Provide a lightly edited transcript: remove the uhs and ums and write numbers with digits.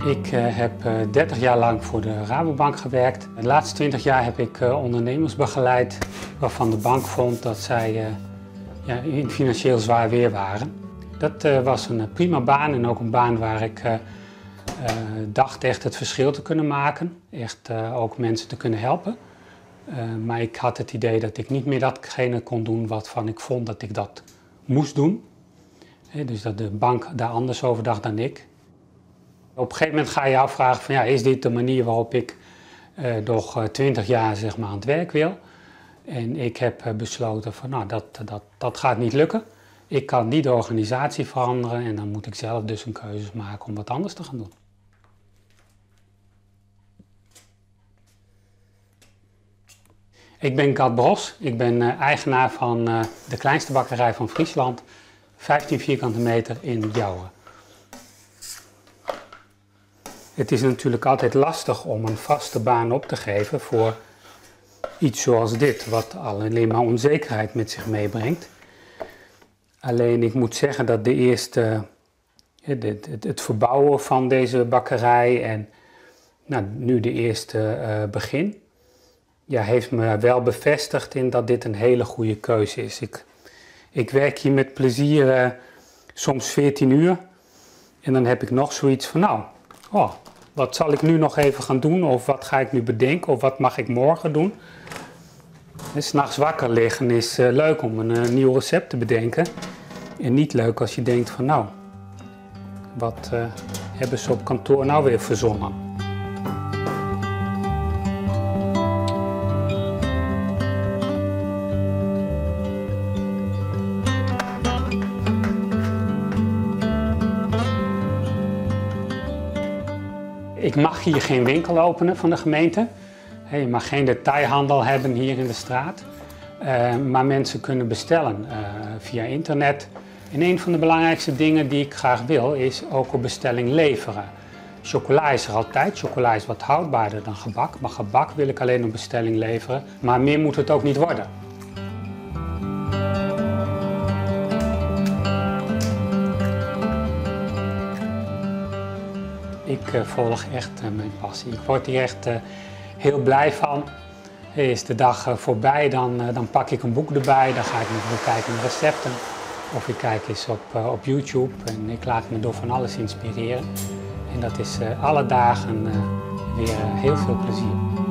Ik heb 30 jaar lang voor de Rabobank gewerkt. De laatste 20 jaar heb ik ondernemers begeleid waarvan de bank vond dat zij ja, in financieel zwaar weer waren. Dat was een prima baan en ook een baan waar ik dacht echt het verschil te kunnen maken. Echt ook mensen te kunnen helpen. Maar ik had het idee dat ik niet meer datgene kon doen waarvan ik vond dat ik dat moest doen. Dus dat de bank daar anders over dacht dan ik. Op een gegeven moment ga je afvragen van ja, is dit de manier waarop ik nog 20 jaar zeg maar, aan het werk wil? En ik heb besloten van nou, dat gaat niet lukken. Ik kan niet de organisatie veranderen en dan moet ik zelf dus een keuze maken om wat anders te gaan doen. Ik ben Gat Bros, ik ben eigenaar van de kleinste bakkerij van Friesland, 15 vierkante meter in Joure. Het is natuurlijk altijd lastig om een vaste baan op te geven voor iets zoals dit, wat alleen maar onzekerheid met zich meebrengt. Alleen ik moet zeggen dat de eerste, het verbouwen van deze bakkerij en nou, nu de eerste begin, ja, heeft me wel bevestigd in dat dit een hele goede keuze is. Ik werk hier met plezier soms 14 uur en dan heb ik nog zoiets van nou, oh, wat zal ik nu nog even gaan doen of wat ga ik nu bedenken of wat mag ik morgen doen? En 's nachts wakker liggen is leuk om een nieuw recept te bedenken en niet leuk als je denkt van nou, wat hebben ze op kantoor nou weer verzonnen? Ik mag hier geen winkel openen van de gemeente. Je mag geen detailhandel hebben hier in de straat. Maar mensen kunnen bestellen via internet. En een van de belangrijkste dingen die ik graag wil is ook op bestelling leveren. Chocola is er altijd. Chocola is wat houdbaarder dan gebak. Maar gebak wil ik alleen op bestelling leveren. Maar meer moet het ook niet worden. Ik volg echt mijn passie. Ik word hier echt heel blij van. Is de dag voorbij, dan pak ik een boek erbij, dan ga ik nog weer kijken naar recepten. Of ik kijk eens op YouTube en ik laat me door van alles inspireren. En dat is alle dagen weer heel veel plezier.